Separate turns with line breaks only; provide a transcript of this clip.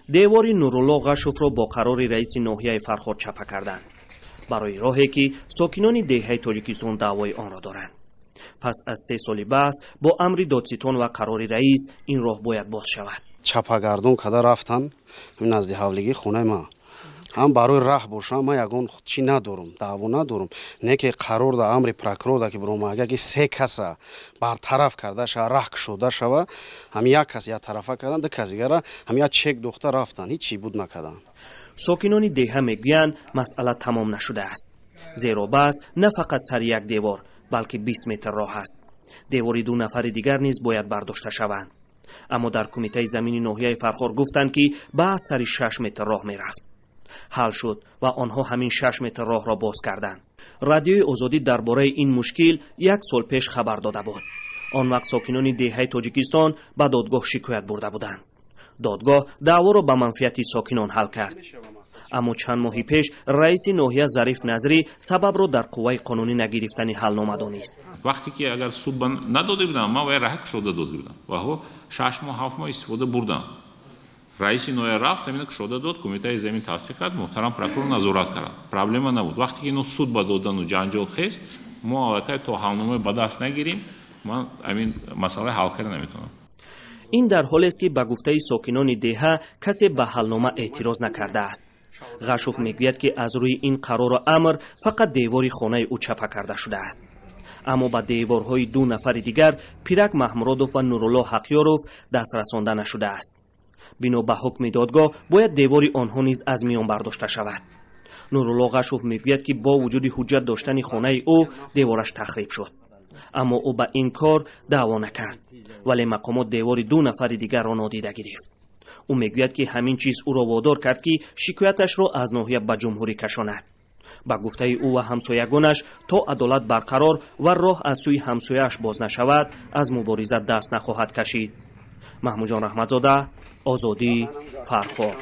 Девори Нурулло Ғашовро бо қарори раиси ноҳияи Фархор чапа карданд, барои роҳе ки сокинони деҳаи Тоҷикистон даъвои онро доранд. Пас аз 3 соли баҳс, бо амри додситон ва қарори раис ин роҳ бояд боз шавад.
Чапагардон када рафтан назди ҳавлигии хонаи ман. Ҳам барои раҳ бошам, ман ягон чӣ надорум, даъво надорум. Не ки қарор да амри прокурор да ки биромага, ки се каса бартараф карда шава, раҳ кушода шава. Ҳам як кас як тарафа кардан, ду кас дигара ҳам як чек духта рафтан, ҳеҷ чӣ буд накардан.
Сокинони деҳа мегӯянд, масъала тамом нашудааст, зеро баҳс на фақат сари як девор, балки 20 метр роҳ аст. Девори ду нафари дигар низ бояд бардошта шаванд. Аммо дар кумитаи замини ноҳияи Фархор гуфтанд, ки баҳс сари 6 метр роҳ мерафт, ҳал шуд ва онҳо ҳамин 6 метр роҳро боз карданд. Радиои Озодӣ дар бораи ин мушкил як сол пеш хабар дода буд. Он вақт сокинони деҳаи Тоҷикистон ба додгоҳ шикоят бурда буданд. Додгоҳ даъворо ба манфиати сокинон ҳал кард. Аммо чанд моҳи пеш раиси ноҳия Зариф Назрӣ сабабро дар қувваи қонунӣ нагирифтани ҳалнома донист.
Вақте ки агар суд надода будам, ман вай раҳа кушода дода будам ва 6 моҳ, 7 моҳ истифода бурдам. Раиси ноҳия рафт, амина кушода дод, кумитаи замин тасдиқ кард, муҳтарам прокурор назорат кард, проблема набуд. Вақте ки ино суд ба додану ҷанҷол хест, мо аллакай то ҳалномаи ба даст нагирем, ман амин масъалаи ҳал карда наметавонам.
Ин дар ҳолест, ки ба гуфтаи сокинони деҳа касе ба ҳалнома эътироз накардааст. Ғашов мегӯяд, ки аз рӯи ин қарору амр фақат девори хонаи ӯ чапа карда шудааст, аммо ба деворҳои ду нафари дигар, Пирак Маҳмуродов ва Нурулло Ҳақёров, даст расонда нашудааст. Бино ба ҳукми додгоҳ бояд девори онҳо низ аз миён бардошта шавад. Нурулло Ғашов мегӯяд, ки бо вуҷуди ҳуҷҷат доштани хонаи ӯ девораш тахриб шуд, аммо ӯ ба ин кор даъво накард, вале мақомот девори ду нафари дигарро нодида гирифт. Ӯ мегӯяд, ки ҳамин чиз ӯро водор кард, ки шикояташро аз ноҳия ба ҷумҳурӣ кашонад. Ба гуфтаи ӯ ва ҳамсоягонаш, то адолат барқарор ва роҳ аз сӯи ҳамсояаш боз нашавад, аз мубориза даст нахоҳад кашид. Маҳмудҷон Раҳматзода, Озодӣ, Фархор.